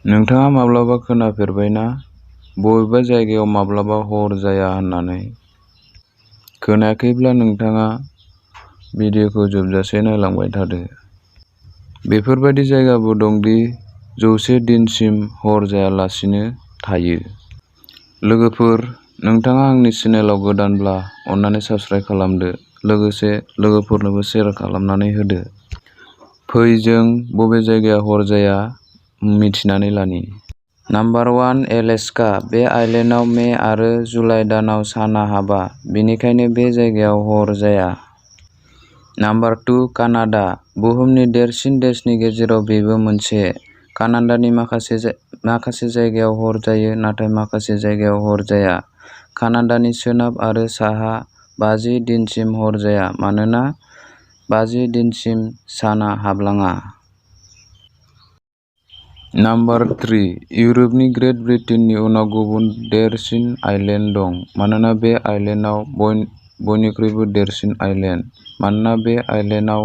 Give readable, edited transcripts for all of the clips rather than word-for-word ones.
नोंथाङा माब्लाबा खोनाफेरबायना बबेबा जायगायाव माब्लाबा हर जाया होननानै? खोनायाखैब्ला नोंथाङा भिडिअखौ जोबजासे नायलांबाय थादो। बेफोरबायदि जायगाबो दं दि 100 दिनसिम हर जायालासिनो थायो। लोगोफोर, नोंथाङा आंनि चेनेलाव गोदानब्ला अन्नानै साबस्क्राइब खालामदो, लोगोसे लोगोफोरनोबो शेयार खालामनानै होदो। फै जों बबे जायगायाव हर जाया मिथिनानै लानि। नाम्बार 1 एलास्का बे आइलेन्डआव मे आरो जुलाइ दानाव सानआ हाबा, बेनिखायनो बे जायगायाव हर जाया। नाम्बार 2 कानाडा बुहुमनि देरसिन देशनि गेजेराव बेबो मोनसे। कानाडानि माखासे जायगायाव हर जायो, नाथाय माखासे जायगायाव हर जाया। कानाडानि सोनाब आरो साहा 50 दिनसिम हर जाया मानोना 50 दिनसिम सानआ हाबलाङा। नाम्बार 3 इउर'पनि ग्रेट ब्रिटेननि उनाव गुबुन देरसिन आइलेन्ड दं, मानोना बे आइलेन्डआव बयनिख्रुइबो देरसिन आइलेन्ड। मानोना बे आइलेन्डआव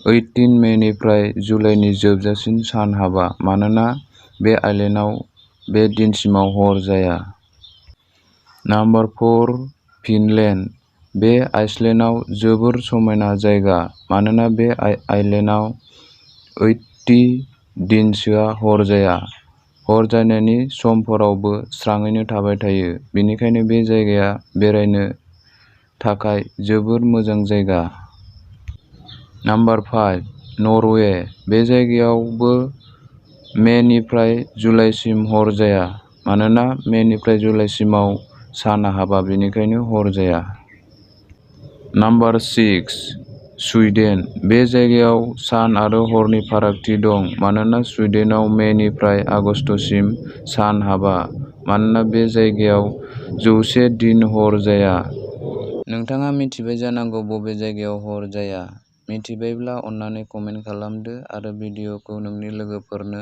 18 मेनिफ्राय जुलाइनि जोबजासिम सान हाबा, मानोना बे आइलेन्डआव बे दिनसिमाव हर जाया। नाम्बार 4 फिनलेन्ड बे आइसलेन्डआव जोबोद समायना जायगा, मानोना बे आइलेन्डआव 80 दिनसोआ हर जाया। हर जानायनि समफोरावबो स्राङैनो थाबाय थायो, बेनिखायनो बे जायगाया बेरायनो थाखाय जोबोद मोजां जायगा। नाम्बार 5 नरवे बे जायगायावबो मेनिफ्राय जुलाइसिम हर जाया, मानोना मेनिफ्राय जुलाइसिमाव सानआ हाबा, बेनिखायनो हर जाया। नाम्बार 6 सुइडेन बे जायगायाव सान आरो हरनि फारागथि दं, मानोना सुइडेनआव मेनिफ्राय आगस्तसिम सान हाबा, मानोना बे जायगायाव 100 दिन हर जाया। नोंथाङा मिथिबाय जानांगौ बबे जायगायाव हर जाया। मिथिबायब्ला अन्नानै कमेन्ट खालामदो आरो भिडिअखौ नोंनि लोगोफोरनो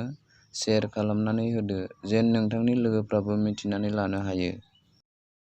शेयार खालामनानै होदो, जेन नोंथांनि लोगोफ्राबो मिथिनानै लानो हायो।